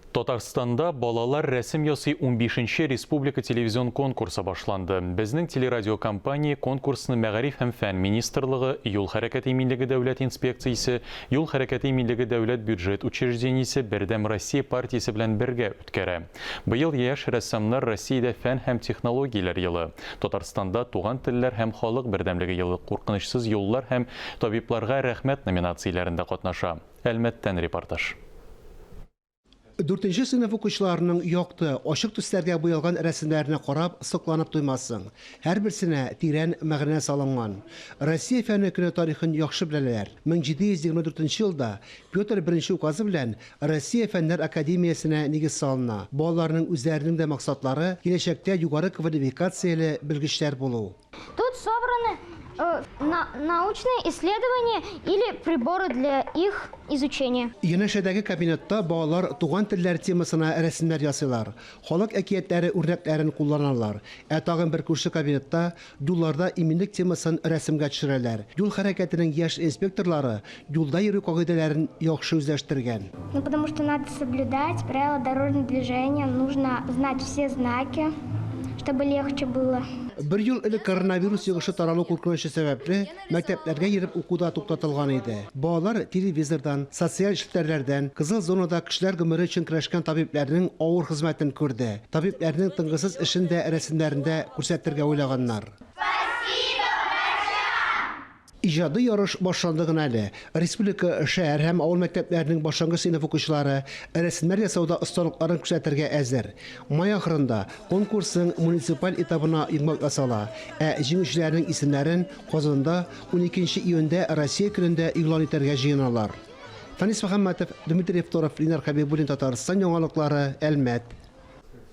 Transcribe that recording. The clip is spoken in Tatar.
Татарстанда Балалар рәсем ясый унбишенче республика телевизион конкурсы башланды. Безнең телерадиокомпания конкурсны Мәгариф һәм фән министрлыгы, Юл хәрәкәте иминлеге дәүләт инспекциясе, Юл хәрәкәте иминлеге дәүләт бюджет учреждениесе, Бердәм Россия партиясе белән бергә үткәрә. Быел яшь рәссамнар Россиядә Фән һәм технологияләр елы, Татарстанда Туган телләр һәм халык бердәмлеге елы, Куркынычсыз юллар һәм Табибларга рәхмәт номинацияләрендә катнаша. Әлмәттән репортаж. Дүртенче сыйныф укучыларының якты, ачык төсләргә буялган рәсемнәренә карап, сокланып туймассың. Һәрберсенә тирән мәгънә салынган. Россия фәне көне тарихын яхшы беләләр. 1724 елда Петр I указы белән Россия Фәннәр академиясенә нигез салына. Балаларның үзләренең дә максатлары, киләчәктә югары квалификацияле белгечләр булу. Тут собраны э, на научные исследования или приборы для их изучения. Янәшәдәге кабинетта балалар туган телләр темасына рәсемнәр ясыйлар, халык әкиятләре үрнәкләрен кулланалар. Ә тагын бер күрше кабинетта юлларда иминлек темасын рәсемгә төшерәләр. Юл хәрәкәтенең яшь инспекторлары юлда йөрү кагыйдәләрен яхшы үзләштергән. Ну, потому что надо соблюдать правила дорожного движения, нужно знать все знаки, чтобы легче было. Бер ел элек коронавирус йогышы таралу куркынычы сәбәпле, мәктәпләргә йөреп уку да туктатылган иде. Балалар телевизордан, социаль челтәрләрдән кызыл зонада кешеләр гомере өчен көрәшкән табибләрнең авыр хезмәтен күрде. Табибләрнең тынгысыз эшен дә рәсемнәрендә күрсәтергә уйлаганнар. Иҗади ярыш башланды гына әле. Республика шәһәр һәм авыл мәктәпләренең башлангыч сыйныф укучылары рәсемнәр ясауда осталыкларын күрсәтергә әзер. Май ахырында конкурсның муниципаль этабына йомгак ясала, ә җиңүчеләрнең исемнәрен Казанда уникенче июньдә Россия көнендә игълан итәргә җыеналар. Фәнис Мөхәммәтов, Дмитрий Евторов, Ленар Хәбибуллин, Татарстан яңалыклары, Әлмәт.